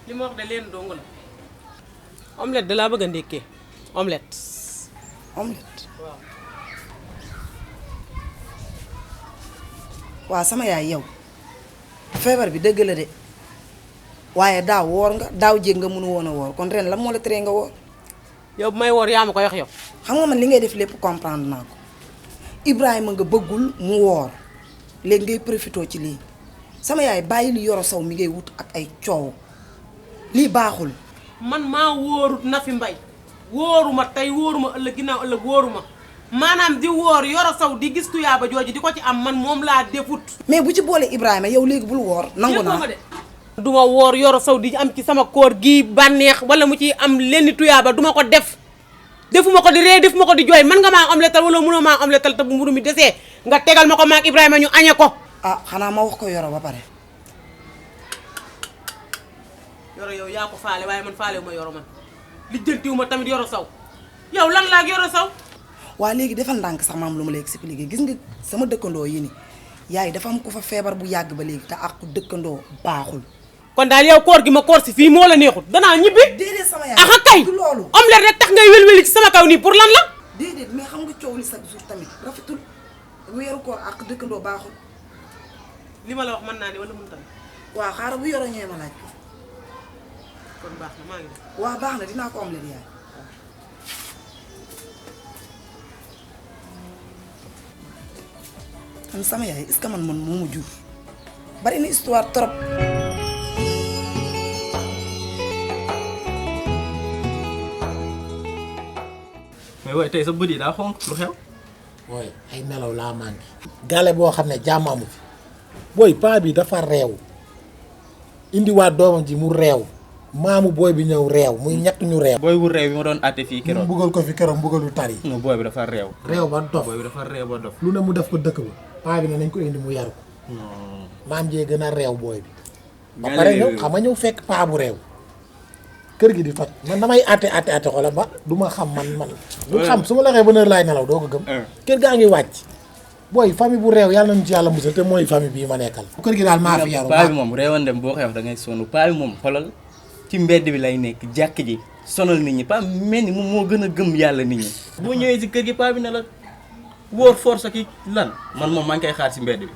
li ma wax de leen dong la omelette da laa bëgg a ndékkee omelette waaw waaw sama yaay yow feebar bi dëgg la de waaye daaw woor nga daaw jéeg nga mënu woon a woor kon ren lan moo la teree nga woor yow bu may woor yaa ma koy wax yow xam nga man li ngay def lépp comprendre naa ko Ibrahima nga bëggul mu woor léegi ngay profité ci lii sama yaay bàyyi li Yoro Sow mi ngay wut ak ay coow lii baaxul man maa wóorut Nafi Mbaye wóoruma tey wóoruma ëllëg ginnaaw ëllëg wóoruma maanaam di woor Yoro Sow di gis tuyaaba jooju di ko ci am man moom laa defut mais bu ci boole Ibrahima yow léegi bul woor nangu naa duma woor Yoro Sow di am ci sama koor gi bànneex wala mu ci am lenn tuyaaba duma ko def defuma ko di ree defuma ko di jooy man nga maa omletal wala mënoo maa omletal te bu mburu mi desee nga tegal ma ko maak Ibrahima ñu añe ko ah xanaa ma wax ko Yoro ba pare Yoro yow yaa ko faale waaye man faale wu ma Yoro man lijjantiwu ma tamit Yoro Sow yow lan laa ak Yoro Sow waa léegi defal ndànk sax maam lu ma lay expliquer gis nga sama dëkkandoo yi ni yaay dafa am ku fa feebar bu yàgg ba léegi te àqu dëkkandoo baaxul kon daal yow koor gi ma koor si fii moo la neexut danaa ñibbi déedéet sama yaay axa kay loolu omelette rek tax ngay wél-wéli ci sama kaw nii pour lan la déedéet mais xam nga coow li chaque jour tamit rafetul weeru koor àq dëkkandoo baaxul li ma la wax mën naa ne wala mën tamit waaw xaaral bu Yoro ñëwee ma laaj ko kon baax na maa ngi def waaw baax na dinaa ko omelette yaay man sama yaay est-ce que man moomu jur bari na histoire trop mais waaye tey sa bët yi daa xonk lu xew booy ay nelaw laa manqué gale boo xam ne jàmm amu fi booy paa bi dafa réew indiwaat doomam ji mu réew maamu booy bi ñëw réew muy ñett ñu réew booy wu réew bi ma doon àtte fii keroog mbugal ko fi keroog mbugalu tari non booy bi dafa réew réew ba dof booy bi dafa réew ba dof lu ne mu def ko dëkk ba paa bi ne nañ ko indi mu yaru ko maam jee gën a réew booy bi ba pare ñëw xam nga ñëw fekk paa bu réew kër gi di toj man damay àtte xoolal ba du ma xam man du xam su ma la waxee ba heure laay nelaw doo ko gëm kër gaa ngi wàcc booy famille bu réew yàlla nañu ci yàlla musal te mooy famille bii ma nekkal kër gi daal maa fi yaru paa bi moom réewan dem boo koy wax da ngay sonn paa bi moom xolal ci mbedd bi lay nekk jàkk ji sonal nit ñi paa bi mel ni moom moo gën a gëm yàlla nit ñi boo ñëwee si kër gi paa bi ne la wóor force ki lan man moom maa ngi koy xaar si mbedd bi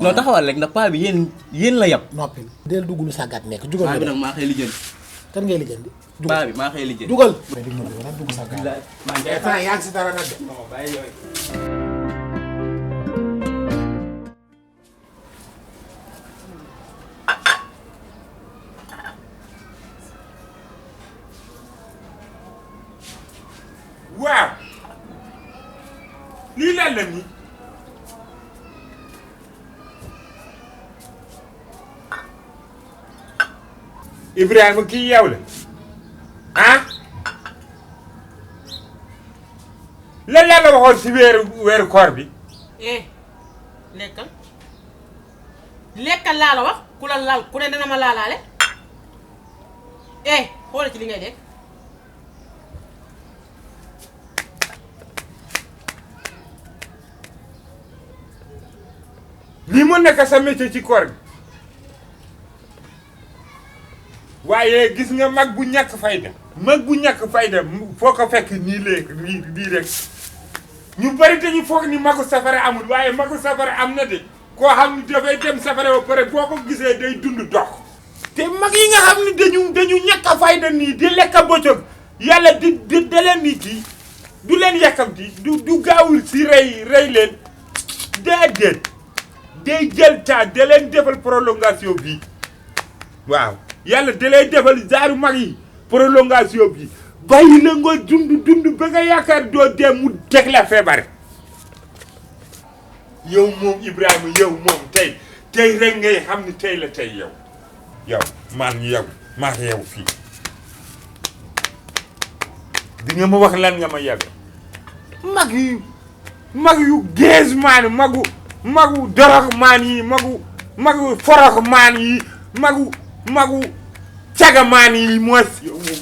non taxawal rek ndax paa bi yéen la yab noppil del dugg lu sàggat nekk jugal paa bi nag maa xëy lijjanti kan ngay lijjanti paa bi maa xëy lijjanti dugal dugg sàggat maa ngi koy xaar yaa ngi si dara nag de non bàyyi yooyu waaw lii lan la nii Ibrahima kii yow la ah lan la waxoon si weeru koor bi lekkal laa la wax ku la laal ku ne dana ma laalaale xoolal ci li ngay def lii mu nekk sa métier ci koor bi waaye gis nga mag bu ñàkk fayda foo ko fekk nii léegi lii rek ñu bari dañu foog ni magu safara amul waaye magu safara am na de koo xam ni dafay dem safara ba pare boo ko gisee day dund dox te mag yi nga xam ni dañu ñàkk fayda nii di lekk bëccëg yàlla di da leen ni kii du leen yàkkamti du gaawul si rey leen déedéet day jël temps da leen defal prolongation bi waaw yàlla da lay defal zaaru mag yi prolongation bi bàyyi la nga dund ba nga yaakaar doo dee mu teg la feebar yow moom Ibrahima yow moom tey rek ngay xam ni tey la tey yow maa yow fii di nga ma wax lan nga ma yabe mag yu gees maan magu dorox maan yi magu forox maan yi magu caga maan yi moos yow moom